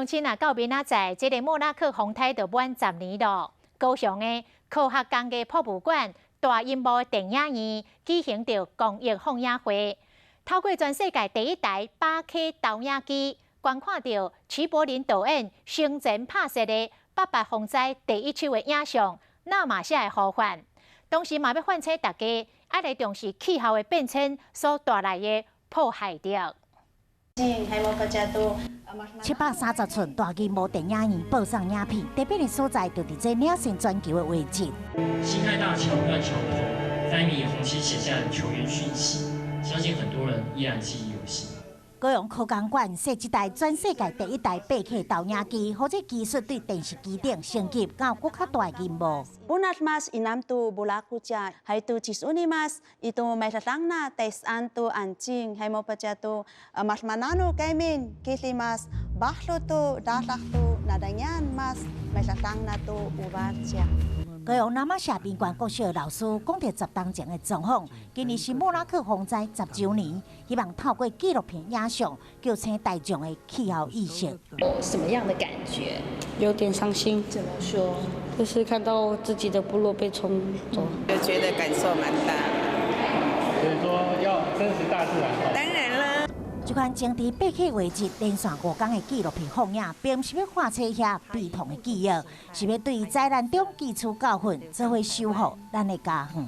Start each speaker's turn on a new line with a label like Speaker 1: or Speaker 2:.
Speaker 1: 親啊，到明仔載，這个莫拉克風颱就滿10年咯。高雄的科學工藝博物館大螢幕電影院舉行著公益放映會，透過全世界第一台8K 投影機，觀看著徐柏林導演生前拍攝的八八風災第一手的影像《那瑪夏的呼喚》。同時嘛欲喚醒大家，愛來重視氣候的變遷所帶來的破壞力。
Speaker 2: 730寸大螢幕電影院播放影片，特別的所在就佇這領先全球的畫質。
Speaker 3: 辛亥大橋斷橋口，災民紅旗寫下的求援訊息，相信很多人依然記憶猶新。
Speaker 2: 高雄科工館設這台全世界第一台8K 投影機，予這技術對電視機頂升級到閣較大螢幕。
Speaker 4: Bunal mas inam tu bulaku cha, hay tu chisuni mas itu may na tes antu anjing, hay mo pa cha tu mas manano kaimin kili mas bahlo tu dalak tu nadangyan mas may na tu ubat cha。
Speaker 2: 高雄那瑪夏賓館國小的老師講著10冬前的狀況，今年是莫拉克風災10週年，希望透過紀錄片影像，叫醒大眾的氣候意識。
Speaker 5: 有什麼樣的感覺？
Speaker 6: 有點傷心。
Speaker 5: 怎麼說？
Speaker 6: 就是看到自己的部落被沖走，
Speaker 7: 就覺得感受蠻大。
Speaker 8: 所以說要珍惜大自然。
Speaker 7: 當然啦。
Speaker 2: 這款精緻8K 畫質連續5工的紀錄片放映，並毋是欲喚醒遐悲痛的記憶，是欲對災難中汲取教訓，做伙守護咱的家園。